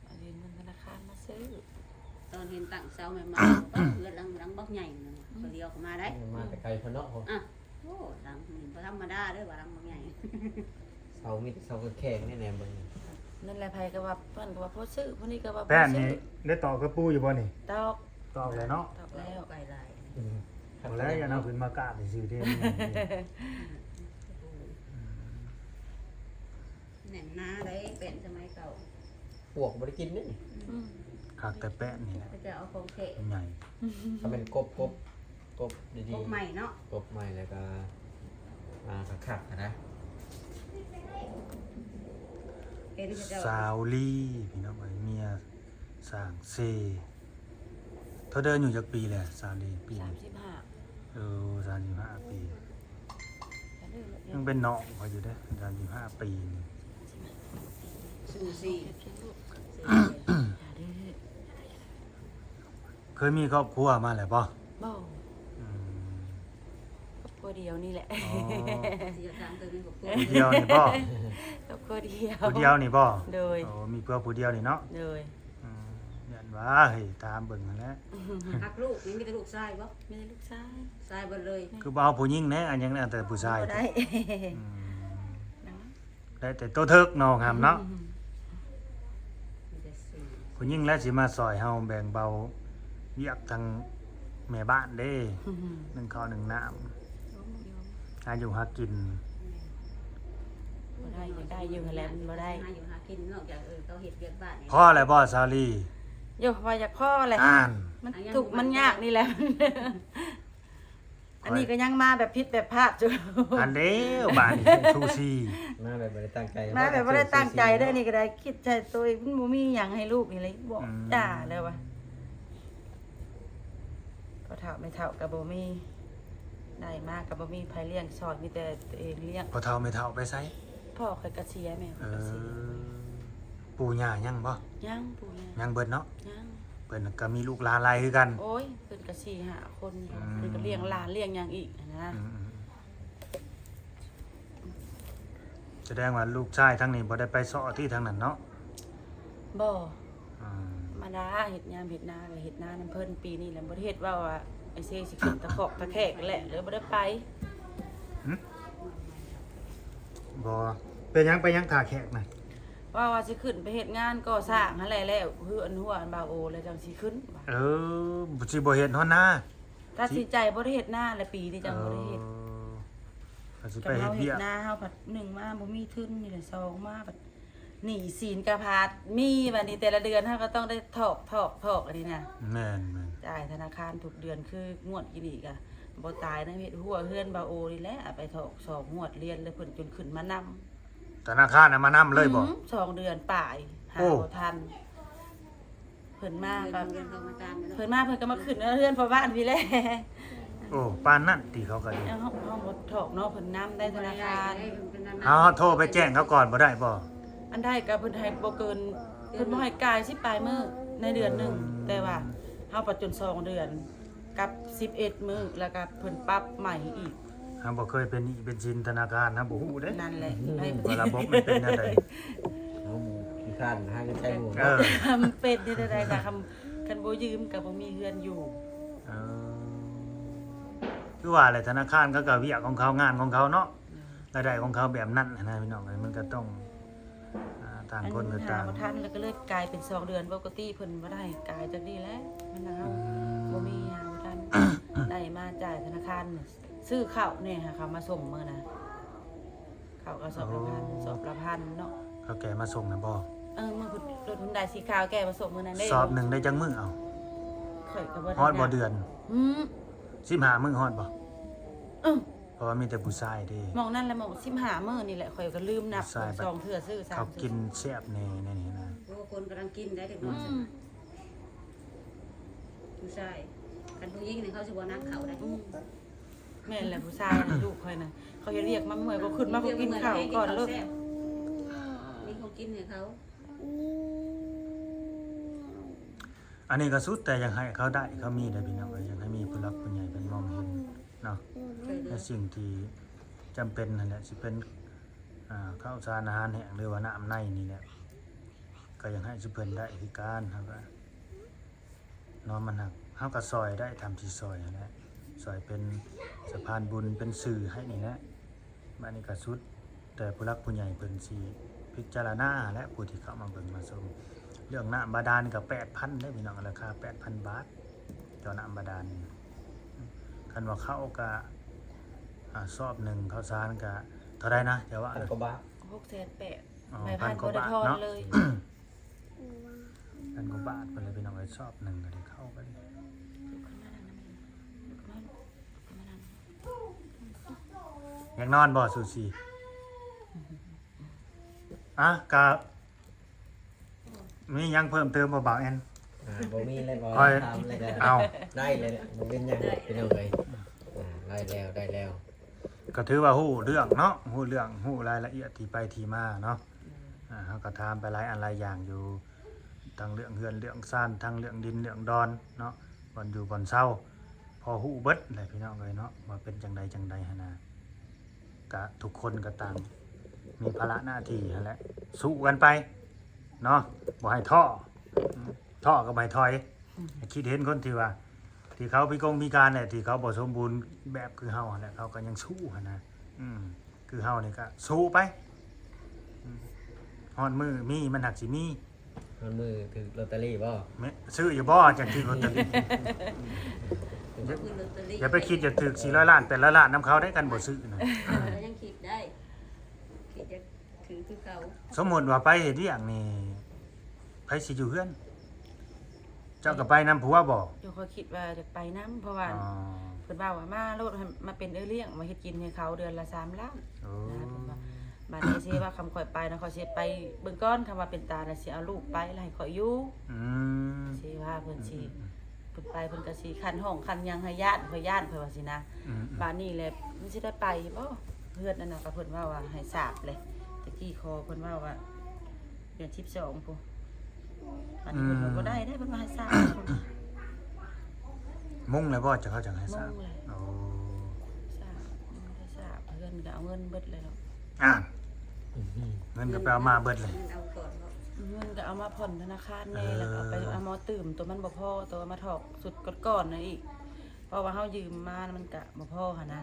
ເອົາຢືມເງິນທະນາຄານມາຊື້. ຕອນເຫັນຕັ້ງເສົາໃໝ່ໆ ເຮືອນຫຼັງ ຫຼັງບັກໃຫຍ່ນັ້ນນະ ອືມ ກໍລຽວເຂົ້າມາໄດ້ ມາແຕ່ໄກພຸ້ນເນາະ. ອ່ະ ໂອ້ ຫຼັງນີ້ບໍ່ທຳມະດາເດີ ວ່າຫຼັງບັກໃຫຍ່ ເສົາມີແຕ່ເສົາແຂງໆ ແນ່ໆ ເບິ່ງ. ນັ້ນແຫຼະ ໃຜກໍວ່າ ເພິ່ນກໍວ່າບໍ່ຊື້ ຜູ້ນີ້ກໍວ່າບໍ່ຊື້. ແປ້ນນີ້ໄດ້ຕອກກະປູຢູ່ບໍ່ນີ້? ຕອກ ຕອກແລ້ວເນາະ ຕອກແລ້ວ ໄກຫຼາຍ. ອືມ ບໍ່ແລ້ວ ຢ່າເອົາຂຶ້ນມາກາດຊື່ໆເດ້. ອືມ ແໜ້ນໜາເດ້ ແປ້ນສະໄໝເກົ່າ ປວກບໍ່ໄດ້ກິນເດ້. ອືມ ຄັກແຕ່ແປ້ນນີ້ແຫຼະ ເຂົາເຈົ້າເອົາຂອງແທ້ ໃຫຍ່ ຖ້າແມ່ນກົບ ກົບ ກົບດີໆ ກົບໃໝ່ເນາະ ກົບໃໝ່ແລ້ວກໍ ອ່າ ຄັກໆ ຫັ້ນນະ. ເຫັນເຂົາເຈົ້າ ສາວລີ ພີ່ນ້ອງເອີຍ ເມຍ ສ້າງເຊ. ເທົ່າເດີ ອາຍຸຈັກປີແລ້ວສາວລີ? ປີນີ້ ສາມສິບຫ້າ. ເອີ ສາມສິບຫ້າປີ. ກະເລີ່ມ ຍັງເປັນນ້ອງຂ້ອຍຢູ່ເດ້ ອາຍຸສິບຫ້າປີນີ້. ຊູຊີ ເຄີຍມີຄອບຄົວມາແລ້ວບໍ່? ບໍ່. ອືມ ຄອບຄົວດຽວນີ້ແຫຼະ. ອໍ ຊິຖາມເຖິງຄອບຄົວ ຜູ້ດຽວນີ້ບໍ່? ຄອບຄົວດຽວ ຜູ້ດຽວນີ້ບໍ່? ໂດຍ. ໂອ້ ມີຜົວຜູ້ດຽວນີ້ເນາະ. ໂດຍ. ອືມ ຢ້ານວ່າ ເຮີ້ຍ ຖາມເບິ່ງຫັ້ນແຫຼະ. ຮັກລູກນີ້ມີແຕ່ລູກຊາຍບໍ່? ມີແຕ່ລູກຊາຍ. ຊາຍເບິດເລີຍ. ຄືບໍ່ເອົາຜູ້ຍິງແດ່? ອັນຫຍັງແດ່ ເອົາແຕ່ຜູ້ຊາຍ? ບໍ່ໄດ້. ອືມ ໄດ້ແຕ່ໂຕເຖິກເນາະ ງາມເນາະ. ອືມ ຜູ້ຍິງແຫຼະຊິມາຊ່ອຍເຮົາແບ່ງເບົາວຽກທາງແມ່ບ້ານເດ້. ອືມ ໜຶ້ງເຂົ້າໜຶ້ງນ້ຳ ໂອ້ຍ ຫາຢູ່ຫາກິນ. ບໍ່ໄດ້ ຢາກໄດ້ຢູ່ຫັ້ນແຫຼະ ມັນບໍ່ໄດ້. ຫາຢູ່ຫາກິນນອກຈາກ ເອີ ເຂົາເຮັດວຽກບ້ານນີ້. ພໍແລ້ວບໍ່ ສາວລີ? ໂຍ ວ່າຢາກພໍແຫຼະ. ອ່ານ ມັນທຸກມັນຍາກນີ້ແຫຼະ. ອັນນີ້ກໍຍັງມາແບບຜິດແບບພາດຢູ່. ອັນເດ້ວ ບາດນີ້ ຊູຊີ ມາແບບບໍ່ໄດ້ຕັ້ງໃຈ ມາແບບບໍ່ໄດ້ຕັ້ງໃຈເດ້. ອັນນີ້ກໍໄດ້ຄິດໃສ່ໂຕເອງ ມັນບໍ່ມີຫຍັງໃຫ້ລູກນີ້ເລີຍ. ບອກ ອືມ ຈ້າແລ້ວວ່າ ພໍ່ເຖົ້າແມ່ເຖົ້າກໍບໍ່ມີ ໄດ້ມາກໍບໍ່ມີໃຜລ້ຽງຊ່ອຍ ມີແຕ່ໂຕເອງລ້ຽງ. ພໍ່ເຖົ້າແມ່ເຖົ້າໄປໃສ? ພໍ່ຂ້ອຍກໍເສຍ ແມ່ຂ້ອຍກໍເສຍ. ເອີ ປູ່ຍ່າຍັງບໍ່? ຍັງ ປູ່ຍ່າຍັງເບິດເນາະ. ຍັງ. ເພິ່ນກໍມີລູກຫຼານຫຼາຍຄືກັນ. ໂອ້ຍ ເພິ່ນກໍສີ່ຫ້າຄົນ. ອືມ ເພິ່ນກໍລ້ຽງຫຼານລ້ຽງຫຍັງອີກຫັ້ນນະ. ອືມ ສະແດງວ່າລູກຊາຍທາງນີ້ບໍ່ໄດ້ໄປເຊາະທີ່ທາງນັ້ນເນາະ? ບໍ່. ອືມ ມາດາເຮັດຍາມເຮັດນາ ກໍເຮັດນານຳເພິ່ນ. ປີນີ້ແຫຼະບໍ່ໄດ້ເຮັດ. ເວົ້າວ່າໄອ້ເຊຊິຂຶ້ນຕະຄອກຕະແຄກແຫຼະ ເລີຍບໍ່ໄດ້ໄປ. ຫຶ? ບໍ່. ເປັນຫຍັງ ໄປຫຍັງທ່າແຂກນະ? ເວົ້າວ່າຊິຂຶ້ນໄປເຮັດງານກໍ່ສ້າງຫັ້ນແຫຼະ ແລ້ວເຮືອນຫົວອັນບາໂອ ແລ້ວຈັ່ງຊິຂຶ້ນວ່າ. ເອີ ຊິບໍ່ເຮັດຮອດນາ? ຕັດສິນໃຈບໍ່ໄດ້ເຮັດນາແຫຼະ ປີນີ້ຈັ່ງບໍ່ໄດ້ເຮັດ. ເອີ ກໍຊິໄປເຮັດວຽກນາ. ເຮົາພັດ ໜຶ່ງມາບໍ່ມີທຶນນີ້ແຫຼະ ສອງມາພັດໜີ້ສິນກໍພັດມີ. ບັດນີ້ແຕ່ລະເດືອນເຮົາກໍຕ້ອງໄດ້ຖອກ ຖອກ ຖອກ ອັນນີ້ນະ. ແມ່ນໆ ຈ່າຍທະນາຄານທຸກເດືອນ. ຄືງວດກີ້ນີ້ກໍບໍ່ຕາຍນຳເຮັດຫົວເຮືອນບາໂອນີ້ແຫຼະ ເອົາໄປຖອກສອງງວດລຽນ ແລ້ວເພິ່ນຈົນຂຶ້ນມານຳ. ທະນາຄານນະມານຳເລີຍບໍ່? ອືມ ສອງເດືອນປາຍ ຫາບໍ່ທັນ. ເພິ່ນມາກໍ ເພິ່ນມາເພິ່ນກໍມາຂຶ້ນເຮືອນພໍ່ບ້ານພີ້ແຫຼະ. ໂອ້ ປານນັ້ນຕິເຂົາກໍດີ. ເຮົາ ເຮົາບໍ່ຖອກເນາະ ເພິ່ນນຳໄດ້ທະນາຄານ. ເຮົາໂທໄປແຈ້ງເຂົາກ່ອນບໍ່ໄດ້ບໍ່? ອັນໃດກໍເພິ່ນໃຫ້ບໍ່ເກີນ ເພິ່ນບໍ່ໃຫ້ກາຍສິບປາຍມື້ໃນເດືອນໜຶ່ງ. ອືມ ແຕ່ວ່າເຮົາປະຈົນສອງເດືອນ ກັບສິບເອັດມື້ ແລ້ວກໍເພິ່ນປັບໃໝ່ອີກ. ເຮົາບໍ່ເຄີຍເປັນໜີ້ເປັນສິນທະນາຄານ ເຮົາບໍ່ຮູ້ເດ້. ນັ້ນແຫຼະ ອືມ ວ່າລະບົບມັນເປັນແນວໃດ. ເຮົາຂີ້ຄ້ານຫາເງິນໃຊ້ໝູ່. ເອີ ເນາະ ມັນເປັນແນວໃດ ຖ້າຄັນ ຄັນບໍ່ຢືມກໍບໍ່ມີເຮືອນຢູ່. ເອີ ຄືວ່າແຫຼະ ທະນາຄານເຂົາກໍວຽກຂອງເຂົາ ງານຂອງເຂົາເນາະ. ອືມ ລາຍໄດ້ຂອງເຂົາແບບນັ້ນນະ ພີ່ນ້ອງເອີຍ. ມັນກໍຕ້ອງ ອ່າ ຕ່າງຄົນກໍຕ່າງ ຫາບໍ່ທັນ ແລ້ວກໍເລີຍກາຍເປັນສອງເດືອນ. ປົກກະຕິເພິ່ນບໍ່ໄດ້ກາຍຈັກນີ້ແຫຼະ ມັນນະ ເຮົາ ອືມ ບໍ່ມີຫາບໍ່ທັນ ໄດ້ມາຈ່າຍທະນາຄານ ຊື້ເຂົ້າແດ່ ຫາເຂົາມາສົ່ງມື້ນະ. ເຂົ້າກໍສອບລະພັນ ໂອ້ ສອບລະພັນເນາະ. ເຂົາແກ່ມາສົ່ງນະບໍ່? ເອີ ມື້ພຸ້ນ ລົດຮຸນໄດສີຂາວແກ່ມາສົ່ງມື້ນັ້ນເດ້. ສອບໜຶ່ງໄດ້ຈັກມື້ເອົາ? ຂ້ອຍກໍບໍ່ໄດ້ ຮອດບໍ່ເດືອນ? ອືມ ສິບຫ້າມື້ຮອດບໍ່? ເອີ ເພາະວ່າມີແຕ່ຜູ້ຊາຍເດ້. ໝ່ອງນັ້ນແຫຼະ ໝ່ອງສິບຫ້າມື້ນີ້ແຫຼະ ຂ້ອຍກໍລືມນັບ ຜູ້ຊາຍ ສອງເທື່ອ ຊື້ສາມ ເຂົາກິນແຊບແດ່ແນວນີ້ນະ. ໂອ້ ຄົນກຳລັງກິນໄດ້ເດັກນ້ອຍ. ອືມ ຜູ້ຊາຍ ຄັນຜູ້ຍິງນີ້ເຂົາຊິບໍ່ນັບເຂົ້າໄດ້. ອືມ ແມ່ນແຫຼະ ຜູ້ຊາຍນະ ລູກຂ້ອຍນະ ເຂົາເຮັດວຽກມາເມື່ອຍ ກໍຂຶ້ນມາກໍກິນເຂົ້າກ່ອນໂລດ. ມີຂອງກິນໃຫ້ເຂົາ. ອັນນີ້ກໍສຸດແຕ່ຢາກໃຫ້ເຂົາໄດ້ເຂົາມີເດ້ ພີ່ນ້ອງເອີຍ. ຢາກໃຫ້ມີຜູ້ຫຼັກຜູ້ໃຫຍ່ເພິ່ນມອງເຫັນເນາະ ໃນສິ່ງທີ່ຈຳເປັນຫັ້ນແຫຼະ ຊິເປັນ ອ່າ ເຂົ້າສານອາຫານແຫ້ງ ຫຼືວ່ານ້ຳໃນນີ້ແຫຼະ ກໍຢາກໃຫ້ຊຸມເພິ່ນໄດ້ຄືກັນ. ເຮົາກໍ ເນາະ ມັນຫາກ ເຮົາກໍຊ່ອຍໄດ້ຕາມທີ່ຊ່ອຍຫັ້ນແຫຼະ ຊ່ອຍເປັນສະພານບຸນ ເປັນສື່ໃຫ້ນີ້ແຫຼະ. ບາດນີ້ກໍສຸດແຕ່ຜູ້ຫຼັກຜູ້ໃຫຍ່ເພິ່ນຊິພິຈາລະນາແຫຼະ ຜູ້ທີ່ເຂົ້າມາເບິ່ງມາຊົມ. ເລື່ອງນ້ຳບາດານກໍແປດພັນເດ້ ພີ່ນ້ອງ ລາຄາແປດພັນບາດ ເຈາະນ້ຳບາດານນີ້. ຄັນວ່າເຂົ້າກໍ ອ່າ ສອບໜຶ່ງ ເຂົ້າສານກໍເທົ່າໃດນະ ເຈົ້າວ່າ? ພັນກວ່າບາດ. ຫົກແສນແປດ. ອໍ ແມ່ພັນບໍ່ໄດ້ທອນເລີຍ. ພັນກວ່າບາດພຸ້ນແຫຼະ ພີ່ນ້ອງເອີຍ. ສອບໜຶ່ງກໍໄດ້ເຂົ້າກັນ. ຢາກນອນບໍ່ ຊູຊີ? ອ່ະ ກະມີຫຍັງເພີ່ມເຕີມບໍ່ ບ່າວແອນ? ອ່າ ບໍ່ມີແລ້ວ ຂ້ອຍຖາມແລ້ວກໍ ເອົ້າ ໄດ້ແລ້ວ ບໍ່ເປັນຫຍັງ ພີ່ນ້ອງເອີຍ. ອ່າ ໄດ້ແລ້ວ ໄດ້ແລ້ວ. ກໍຖືວ່າຮູ້ເລື່ອງເນາະ ຮູ້ເລື່ອງ ຮູ້ລາຍລະອຽດທີ່ໄປທີ່ມາເນາະ. ອືມ ອ່າ ເຮົາກໍຖາມໄປຫຼາຍອັນຫຼາຍຢ່າງຢູ່ ທັງເລື່ອງເຮືອນເລື່ອງຊານ ທັງເລື່ອງດິນເລື່ອງດອນເນາະ ບ່ອນຢູ່ບ່ອນເຊົາ ພໍຮູ້ເບິດແຫຼະພີ່ນ້ອງເອີຍເນາະ ວ່າເປັນຈັ່ງໃດຈັ່ງໃດຫັ້ນນະ. ກະທຸກຄົນກໍຕ່າງມີພາລະໜ້າທີ່ຫັ້ນແຫຼະ ສູ້ກັນໄປເນາະ ບໍ່ໃຫ້ທໍ້ ອືມ ທໍ້ກໍບໍ່ໃຫ້ຖອຍ. ອືມ ຄິດເຫັນຄົນທີ່ວ່າ ທີ່ເຂົາພິກົງພິການແຫຼະ ທີ່ເຂົາບໍ່ສົມບູນແບບຄືເຮົາຫັ້ນແຫຼະ ເຂົາກໍຍັງສູ້ຫັ້ນນະ. ອືມ ຄືເຮົານີ້ກໍສູ້ໄປ ອືມ ຮອດມື້ມີມັນຫາກຊິມີ. ຮອດມື້ຖືກລອດຕະລີບໍ່? ແມ່ນ ຊື້ຢູ່ບໍ່ ຈັ່ງຖືກລອດຕະລີ? ຢາກ ຢາກໄປຄິດຢາກຖືກສີ່ຮ້ອຍລ້ານ ແປດຮ້ອຍລ້ານນຳເຂົາໄດ້ ຄັນບໍ່ຊື້ນະ. ເອີ ຍັງຄິດໄດ້ ຄິດຢາກຖືກຄືເຂົາ. ສົມມຸດວ່າໄປເຮັດວຽກນີ້ ໃຜຊິຢູ່ເຮືອນ? ເຈົ້າກໍໄປນຳຜົວບໍ່? ໂດຍ ຂ້ອຍຄິດວ່າຈະໄປນຳ ເພາະວ່າ ອໍ ເພິ່ນເວົ້າວ່າ ມາໂລດ ໃຫ້ມາເປັນເອື້ອຍລ້ຽງ ມາເຮັດກິນໃຫ້ເຂົາເດືອນລະສາມລ້ານ. ໂອ້ ນະ ເພິ່ນວ່າ. ບາດນີ້ຊິວ່າ ຄຳຂ້ອຍໄປນະ ຂ້ອຍຊິໄປເບິ່ງກ່ອນ ຄຳວ່າເປັນຕາລະຊິເອົາລູກໄປລະໃຫ້ຂ້ອຍຢູ່. ອືມ ຊິວ່າເພິ່ນຊິ ອືມ ເພິ່ນໄປເພິ່ນກໍຊິຄັນຫ້ອງຄັນຫຍັງໃຫ້ຢ້ານ ຂ້ອຍຢ້ານ ຂ້ອຍວ່າຊີ້ນະ. ອືມ ບາດນີ້ແຫຼະ ມັນຊິໄດ້ໄປບໍ່? ເຮືອນນັ້ນນະ ກໍເພິ່ນເວົ້າວ່າໃຫ້ສາບເລີຍ ແຕ່ກີ້ຂໍເພິ່ນເວົ້າວ່າ ເດືອນສິບສອງພຸ້ນ. ອັນນີ້ເພິ່ນວ່າ ອືມ ບໍ່ໄດ້ເດ້ ເພິ່ນວ່າໃຫ້ສາບພຸ້ນ. ມຸງແລ້ວບໍ່ ຈະເຂົາຈັ່ງໃຫ້ສາບ? ມຸງແລ້ວ. ໂອ້ ສາບ ຍັງບໍ່ໄດ້ສາບ ເພິ່ນກໍເອົາເງິນເບິດແລ້ວເນາະ. ອ່າ ອືມ ເງິນກໍໄປເອົາມາເບິດເລີຍ. ເງິນກໍເອົາມາຜ່ອນທະນາຄານແດ່ ເອີ ແລ້ວກໍເອົາໄປເອົາມາຕື່ມ ຕົວມັນບໍ່ພໍ ຕົວມາຖອກຊຸດກ່ອນໆນັ້ນອີກ ເພາະວ່າເຮົາຢືມມາມັນກໍບໍ່ພໍຫັ້ນນະ.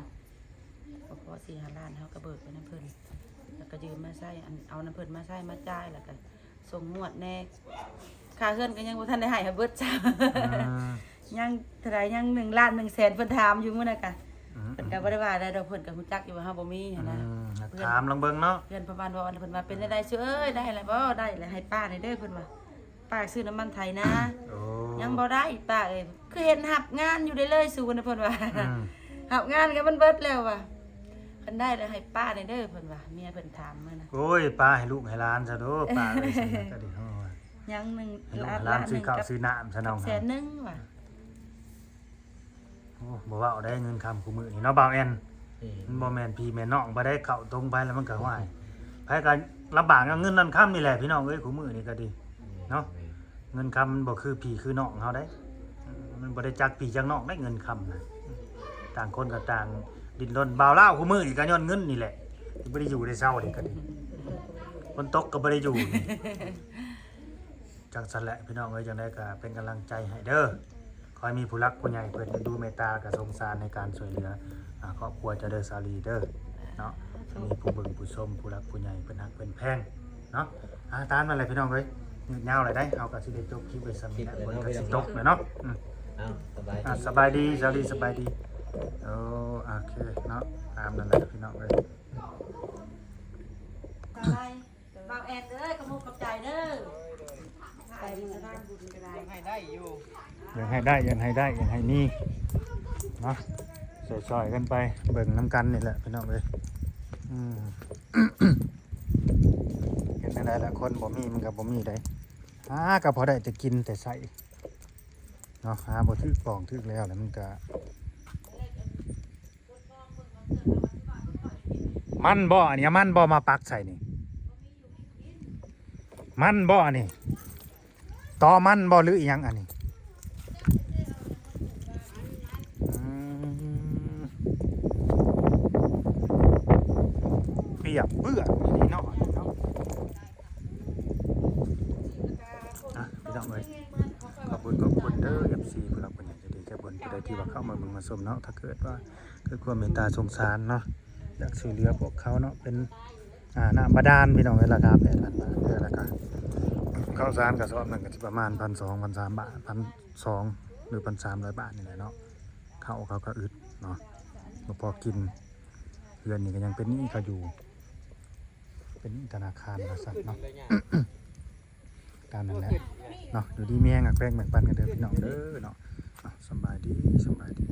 ບໍ່ພໍສີ່ຫ້າລ້ານ ເຮົາກໍເບີກໄປນຳເພິ່ນ ແລ້ວກໍຢືມມາໃຊ້ ອັນ ເອົານຳເພິ່ນມາໃຊ້ມາຈ່າຍ ແລ້ວກໍສົ່ງງວດແດ່. ຄ່າເຮືອນກໍຍັງບໍ່ທັນໄດ້ໃຫ້ເບິດຊ້ຳ. ອືມ ຍັງເທົ່າໃດ ຍັງໜຶ່ງລ້ານໜຶ່ງແສນ ເພິ່ນຖາມຢູ່ມື້ນັ້ນກະ. ອືມ ເພິ່ນກໍບໍ່ໄດ້ວ່າໃດດອກ ເພິ່ນກໍຮູ້ຈັກຢູ່ວ່າເຮົາບໍ່ມີຫັ້ນນະ. ອືມ ຖາມລອງເບິ່ງເນາະ ເຮືອນປະມານວ່າ ເພິ່ນວ່າ ເປັນຈັ່ງໃດ ເອື້ອຍ ໄດ້ແລ້ວບໍ່? ໄດ້ແລ້ວ ໃຫ້ປ້າແດ່ເດີ ເພິ່ນວ່າ. ປ້າຊື້ນ້ຳມັນໄຖນາ. ໂອ້ ຍັງບໍ່ໄດ້ປ້າເອີຍ ຄືເຫັນຮັບງານຢູ່ເດເລີຍສູນະ ເພິ່ນວ່າ. ອືມ ຮັບງານກໍມັນເບິດແລ້ວວ່າ. ຄັນໄດ້ແລ້ວໃຫ້ປ້າແດ່ເດີ ເພິ່ນວ່າ ເມຍເພິ່ນຖາມມື້ນະ. ໂອ້ຍ ປ້າໃຫ້ລູກໃຫ້ຫຼານຊະໂດ ປ້າເອີຍ ຊັ້ນນະ ກໍດີເນາະ. ຍັງໜຶ່ງ ໃຫ້ລູກໃຫ້ຫຼານ ລ້ານ ຊື້ເຂົ້າຊື້ນ້ຳຊະນ້ອງ ແສນໜຶ່ງວ່າ. ໂອ້ ບໍ່ເວົ້າໄດ້ ເງິນຄຳຄູ່ມື້ນີ້ເນາະ ບ່າວແອນ. ອືມ ມັນບໍ່ແມ່ນພີ່ແມ່ນນ້ອງ ບໍ່ໄດ້ເຂົ້າຕົງໄປແລ້ວມັນກໍ ຫ້ວຍ ໃຜກໍລຳບາກນຳເງິນນຳຄຳນີ້ແຫຼະພີ່ນ້ອງເອີຍ ຄູ່ມື້ນີ້ກໍດີເນາະ. ແມ່ນ ເງິນຄຳມັນບໍ່ຄືພີ່ຄືນ້ອງເຮົາເດ້ ມັນບໍ່ໄດ້ຈັກພີ່ຈັກນ້ອງເດ້ ເງິນຄຳນະ. ຕ່າງຄົນກໍຕ່າງດີ້ນລົນ ບ່າວລາວຄູ່ມື້ນີ້ກໍຍ້ອນເງິນນີ້ແຫຼະ ທີ່ບໍ່ໄດ້ຢູ່ໄດ້ເຊົານີ້ກໍດີ ຝົນຕົກກໍບໍ່ໄດ້ຢູ່. ຈັ່ງຊັ້ນແຫຼະພີ່ນ້ອງເອີຍ ຈັ່ງໃດກໍເປັນກຳລັງໃຈໃຫ້ເດີ. ຂໍໃຫ້ມີຜູ້ຫຼັກຜູ້ໃຫຍ່ເພິ່ນເອັນດູເມດຕາກະສົງສານໃນການຊ່ວຍເຫຼືອ ອາ ຄອບຄົວເຈົ້າເດີ ສາລີເດີເນາະ. ມີຜູ້ເບິ່ງຜູ້ຊົມ ຜູ້ຫຼັກຜູ້ໃຫຍ່ເພິ່ນຮັກເພິ່ນແພງເນາະ. ອາ ຕາມນັ້ນແຫຼະພີ່ນ້ອງເອີຍ ຍືດຍາວຫຼາຍໄດ໋ ເຮົາກໍຊິໄດ້ຈົບຄລິບໄວ້ສ່ຳນີ້ແຫຼະ ຝົນກໍຊິຕົກແລ້ວເນາະ. ອືມ ເອົ້າ ສະບາຍດີ ອາ ສະບາຍດີ ສາລີ ສະບາຍດີ. ໂອ້ ໂອເຄເນາະ ຕາມນັ້ນແຫຼະພີ່ນ້ອງເອີຍ. ສະບາຍ ບ່າວແອນເອີຍ ຂະໂມກຂອບໃຈເດີ. ໄປມື້ສະບາຍບຸນກໍໄດ້ ໃຫ້ໄດ້ຢູ່ ຢາກໃຫ້ໄດ້ ຢາກໃຫ້ໄດ້ ຢາກໃຫ້ມີເນາະ ຊ່ອຍໆກັນໄປ ເບິ່ງນຳກັນນີ້ແຫຼະພີ່ນ້ອງເອີຍ. ອືມ ເຮັດແນວໃດລະ ຄົນບໍ່ມີມັນກໍບໍ່ມີໄດ໋. ຫາກໍພໍໄດ້ແຕ່ກິນແຕ່ໃຊ້ເນາະ ຫາບໍ່ຖືກປອງຖືກແລ້ວ ແລ້ວມັນກໍ ມັນບໍ່ ອັນນີ້ມັນບໍ່ ມາປັກໃສ່ນີ້ ມັນບໍ່ ອັນນີ້ ຕໍມັນບໍ່ ຫຼືອີ່ຫຍັງອັນນີ້? ອືມ ປຽກເປື້ອນອີ່ຫຼີເນາະ ເນາະ. ອ່ະ ພີ່ນ້ອງເອີຍ ຂອບຄຸນຂອບຄຸນເດີ ເອັຟຊີ ຜູ້ຫຼັກຜູ້ໃຫຍ່ໃຈດີໃຈບຸນ ຜູ້ໃດທີ່ວ່າເຂົ້າມາເບິ່ງມາຊົມເນາະ ຖ້າເກີດວ່າເກີດຄວາມເມດຕາສົງສານເນາະ ຢາກຊ່ວຍເຫຼືອພວກເຂົາເນາະ ເປັນ ອ່າ ນ້ຳບາດານ ພີ່ນ້ອງເອີຍ ລາຄາແປດພັນບາດເດີ ແລ້ວກໍເຂົ້າສານກະສອບໜຶ່ງກະຊິປະມານພັນສອງ ພັນສາມບາດ ພັນສອງ ຫຼື ພັນສາມຮ້ອຍບາດນີ້ແຫຼະເນາະ. ເຂົ້າເຂົາກະອຶດເນາະ ບໍ່ພໍກິນ ເຮືອນນີ້ກະຍັງເປັນໜີ້ເຂົາຢູ່ ເປັນໜີ້ທະນາຄານວ່າຊັ້ນເນາະ. ຕາມນັ້ນແຫຼະເນາະ ຢູ່ດີມີແຮງ ຮັກແພງແບ່ງປັນກັນເດີພີ່ນ້ອງເດີເນາະ. ເນາະ ສຳບາຍດີ ສຳບາຍດີ.